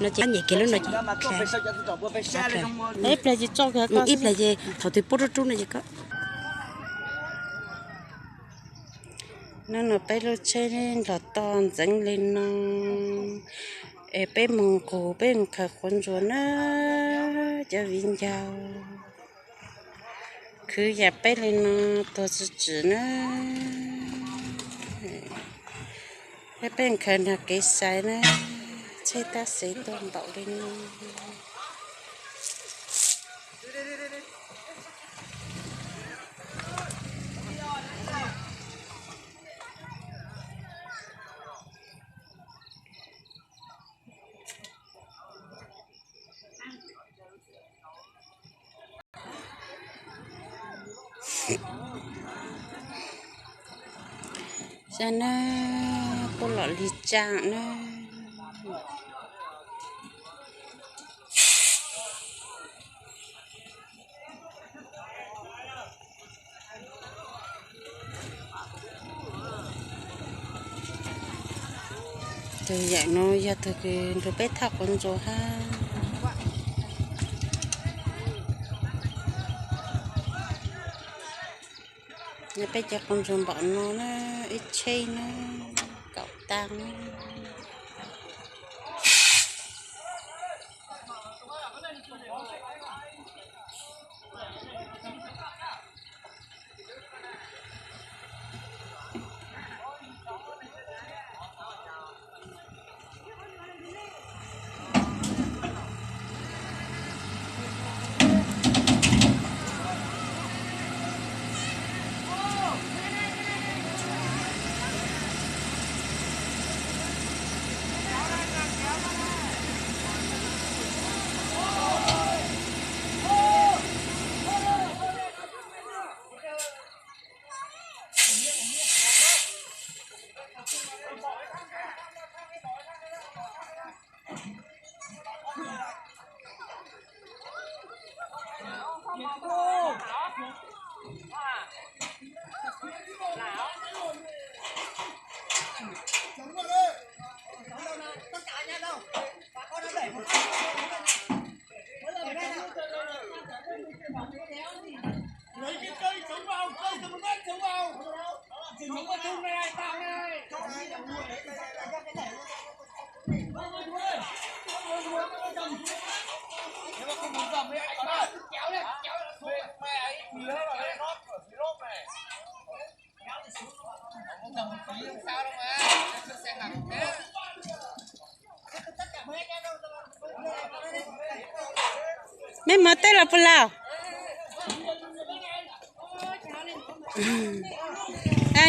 No ces nyem kiag lub no ces ib pliag ces tso kiag, ib pliag ces thaum twg pub rub rub no ces koj. No no peb lub tsheb nrog toj ntxeev li no es peb mus nqus peb mus khaws quav ntsuas na cov viv ncaus. Khwv yam peb li no tuag tsis tswm na. Peb mus khaws nrog kev xaiv na, tsheb tab xev tuaj npaum li no. Saib na, kuj los lig tsaam na. Tus yawm no yog tus kws nrug peb thauj quav ntsuas hab. Nyob peb cov quav ntsuas npaum no na, ib tsheb na, kaum tag na. Mej mov teb los puas laus?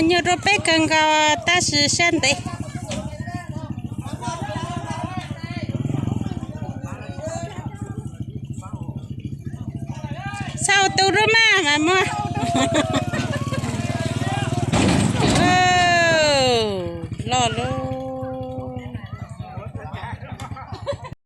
Nyuaj rau peb kawg nkaus tab sis sab ntev. Xauj tus rau mas mas muaj.